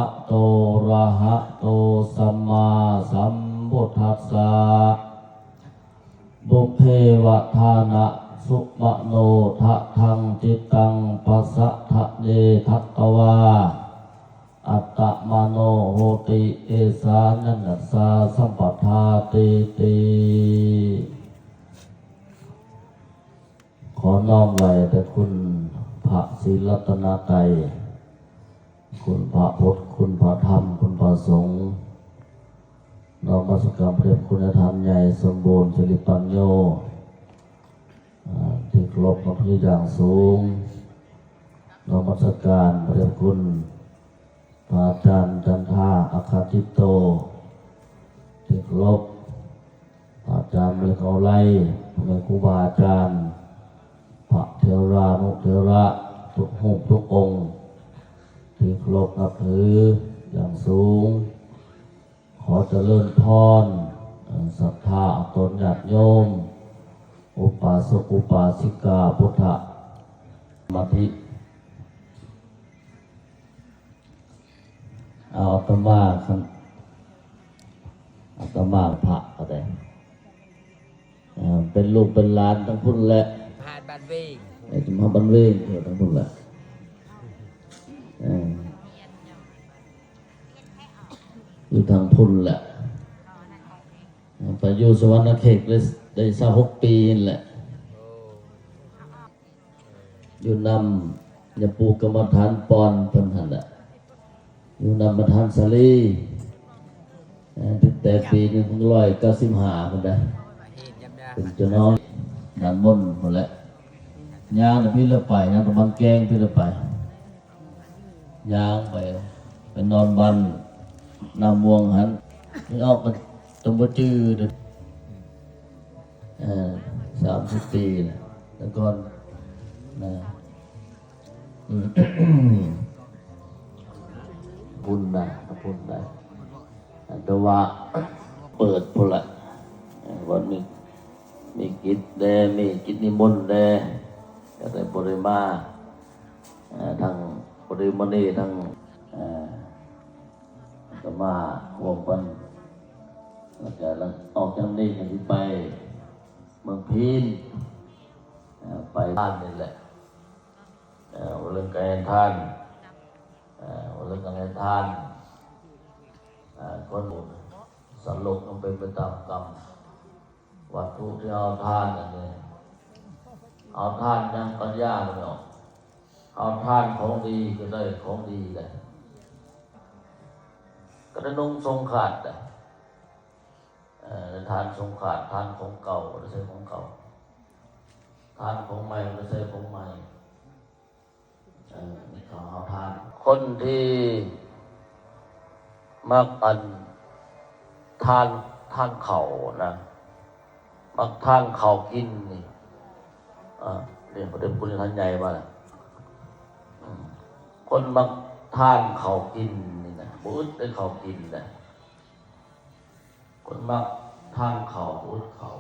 ະໂຕ ອະລະຫະໂຕ ສຳມາສຳພຸດທັດສະ ບຸບເພວະທານະ ສຸມະໂນທະທັງ ຈິດຕັງ ປະສະທະເນ ທັດຕະວາ ອັດຕະມະໂນໂຫຕິ ເອສາ ຍະນະສາ ສຳປະທາຕິຕິ. ຂໍນ້ອມໄຫວ້ແດ່ຄຸນພະສີລັດຕະນະໄຕ, ຄຸນພະພຸດ, ຄຸນພະທຳ, ຄຸນພະສົງ. ນະມັດສະການພະເດດພະຄຸນນາຍທ່ານໃຫຍ່ສົມບູນ ສິລິປັນໂຍ ອາ ທີ່ເຄົາລົບນັບຖືຢ່າງສູງ. ນະມັດສະການພະເດດພະຄຸນ ພະອາຈານຈັນທາ ອັກຂະຈິດໂຕ ທີ່ເຄົາລົບ, ພະອາຈານມະລິກາໄລ, ພໍ່ແມ່ຄູບາອາຈານ, ພະເຖລານຸເຖລະທຸກຮູບທຸກອົງ ທີ່ເຄົາລົບນັບຖືຢ່າງສູງ. ຂໍຈະເລີນພອນ ເອີ່ ສັດທາອອກຕົນຍາດໂຍມ ອຸປາສົກອຸປາສິກາ ພຸດທະສະມາທິ. ເອົາ ອາດຕະມາ ຄັນ ອາດຕະມາພະກໍໄດ້ ເອີ່ ເປັນລູກເປັນຫຼານທາງພຸ້ນແຫຼະ ຫາດບ້ານເວງ ເອີ່ ຈະມາບ້ານເວງ ເອີ່ ທາງພຸ້ນແຫຼະ ເອີ່ ຢູ່ທາງພຸ້ນແຫຼະ ໄປຢູ່ສະຫວັນນະເຂດໄດ້ ໄດ້ຊາວຫົກປີນີ້ແຫຼະ. ຢູ່ນຳຍາປູກຳມະຖານປ່ອນເພິ່ນຫັ້ນແຫຼະ ຢູ່ນຳມະຖານສາລີ ເອີ່ ຕັ້ງແຕ່ປີໜຶ່ງພັນເກົ້າຮ້ອຍເກົ້າສິບຫ້າພຸ້ນໄດ໋ ເປັນເຈົ້ານ້ອຍດ້ານບົນພຸ້ນແຫຼະ ຍ່າງໄປພີ້ລະໄປ ຍ່າງຕະວັນແກງພີ້ລະໄປ ຍ່າງໄປ ໄປນອນບ້ານນ້ຳມ່ວງຫັ້ນ ອອກມາ ຈະບໍ່ຈື່ເດີ ເອີ ສາມສິບປີແລ້ວ ແຕ່ກ່ອນນະ ພຸ້ນນະ ພຸ້ນນະ ແຕ່ວ່າເປີດພຸ້ນລະ ເອີ ວັນມີ ມີກິດແດ່ ມີກິດນິມົນແດ່ ກໍເລີຍບໍ່ໄດ້ມາ ເອີ ທັງ ບໍ່ໄດ້ມານີ້ ທັງ ເອີ ກໍມາຮ່ວມກັນ ແລ້ວກໍອອກຈາກນີ້ກໍຊິໄປເມືອງພີນ ເອີ ໄປບ້ານນີ້ແຫຼະ ເອີ ເວົ້າເລື່ອງການໃຫ້ທານ ເອີ ເວົ້າເລື່ອງການໃຫ້ທານ ເອີ ຄົນ ສັດໂລກມັນເປັນໄປຕາມກຳ ວັດຖຸທີ່ເຮົາທານນັ້ນເດ້ ເຮົາທານຫຍັງປັນຍາບໍ່ອອກ ເຮົາທານຂອງດີກໍໄດ້ຂອງດີແຫຼະ ກໍໄດ້ນຸ່ງຊົງຂາດແຫຼະ ເອີ ທານຊົງຂາດ ທານຂອງເກົ່າກໍໄດ້ໃຊ້ຂອງເກົ່າ ທານຂອງໃໝ່ກໍໄດ້ໃຊ້ຂອງໃໝ່. ເອີ ເຂົາເຮົາທານ ຄົນທີ່ມັກອັນ ທານ ທານເຂົ້ານະ ມັກທານເຂົ້າກິນນີ້ ເອີ ນີ້ ພະເດດພະຄຸນທ່ານໃຫຍ່ວ່າ ອືມ ຄົນມັກທານເຂົ້າກິນນີ້ນະ ບໍ່ອຶດໄດ້ເຂົ້າກິນນະ. ຄົນມັກທານເຂົ້າ ອຶດເຂົ້າ